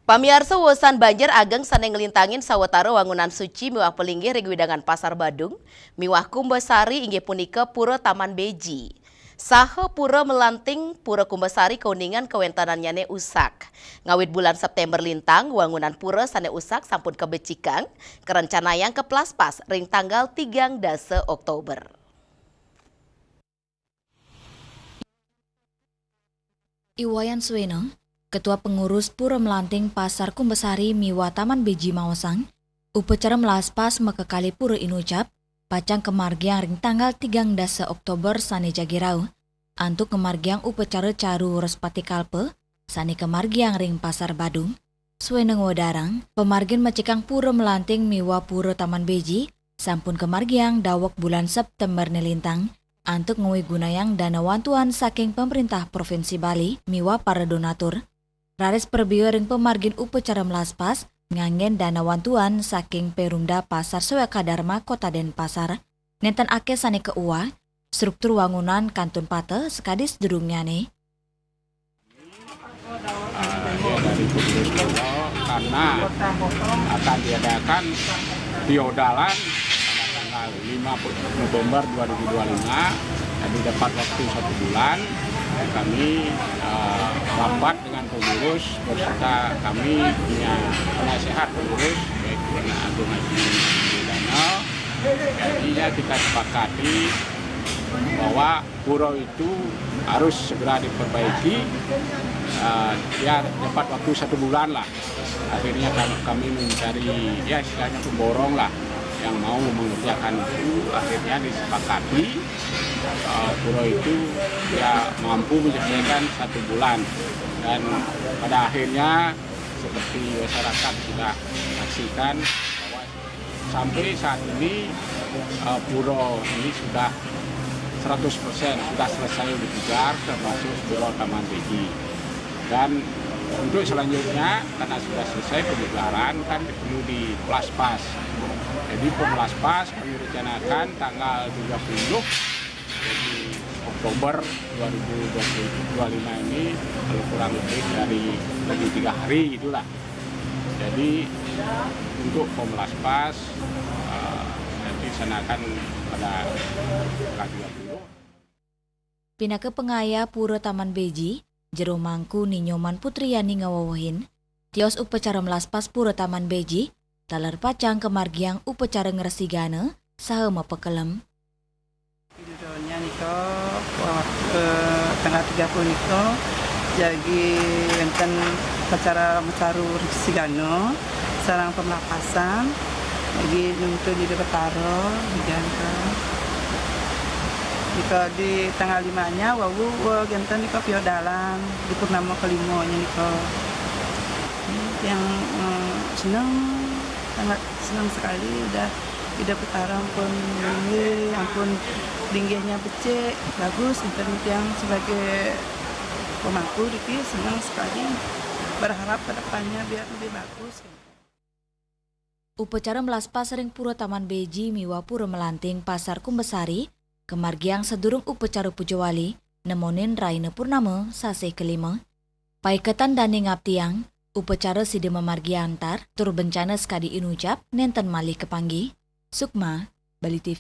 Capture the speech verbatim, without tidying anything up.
Pamiarsa, wusan banjir ageng sané nglintangin sawetara wangunan suci miwah palinggih ring wewidangan Pasar Badung miwah Kumbasari inggih punika Pura Taman Beji. Saha Pura Melanting, Pura Kumbasari kauningan kawéntenannyané usak. Ngawit bulan Séptémber lintang, wangunan pura sané usak sampun kabecikang, karencanayang kaplaspas ring tanggal tigang dasa Oktober. I Wayan Suwena, Ketua Pengurus Pura Melanting Pasar Kumbasari miwah Taman Beji maosang, upacara melaspas makakali pura inucap pacang kamargiang ring tanggal tigang dasa Oktober sané jagi rauh, antuk ngamargiang upacara caru Wraspati Kalpa sané kamargiang ring Pasar Badung. Suwena ngwedarang, pamargin macikang Pura Melanting miwah Pura Taman Beji sampun kamargiang daweg bulan Séptémber né lintang, antuk ngwigunayang dana wantuan saking Pemerintah Provinsi Bali miwah para donatur. Raris prabéa ring pamargin upacara melaspas nganggén dana wantuan saking Perumda Pasar Swaka Dharma Kota Denpasar, nénten akéh sané kauwah, struktur wangunan kantun pateh sakadi sadurungnyané. Ah, ya, dari pengurus pura karena akan diadakan piodalan pada tanggal lima November dua ribu dua puluh lima. Jadi dapat waktu satu bulan, kami, ah, rapat dengan pengurus beserta kami punya penasehat pengurus, baik Purna Agung Haji Daniel. Jadinya kita sepakati bahwa pura itu harus segera diperbaiki, eh, ya, dapat waktu satu bulan lah. Akhirnya kam- kami mencari, ya, istilahnya pemborong lah, yang mau mengerjakan itu. Akhirnya disepakati, eh, pura itu, ya, mampu menyelesaikan satu bulan. Dan pada akhirnya, seperti masyarakat sudah saksikan bahwa sampai saat ini, eh, pura ini sudah seratus persen sudah selesai dipugar, termasuk pura Taman Beji. Dan untuk selanjutnya, karena sudah selesai pemugaran, kan perlu dipelaspas. Jadi pemelaspas kami rencanakan tanggal tiga puluh, jadi Oktober dua ribu dua puluh lima ini, kalau kurang lebih dari, lagi tiga hari gitulah. Jadi untuk pemelaspas, eh, nanti dilaksanakan pada tanggal tiga puluh. Pinaka pangayah Pura Taman Beji, Jero Mangku Ni Nyoman Putriyani ngawewehin, tios upacara melaspas Pura Taman Beji taler pacang kamargiang upacara ngresigana saha mapakelem. Judulnya nika, wah, eh, tanggal tiga puluh nika, jagi wénten upacara macaru sigana sareng pamelapasan, jagi nuntun Ida Betara, jagi nika di tanggal limanya wau, eh, wénten nika piodalan di purnama kelimanya nika. Yang, eh, senang, sangat senang sekali udah Ida Betara ampun linggih, ampun linggihnya becik, bagus, enten tiang sebagai pemangku niki senang sekali, berharap ke depannya biar lebih bagus. Upacara melaspas ring Pura Taman Beji miwah Pura Melanting Pasar Kumbasari kamargiang sadurung upacara puja wali nemonin rahina purnama sasih kalima. Paiketan dané ngabdiang, upacara sida mamargi antar tur bencana sakadi inucap nénten malih kapanggih. Sukma, Bali T V.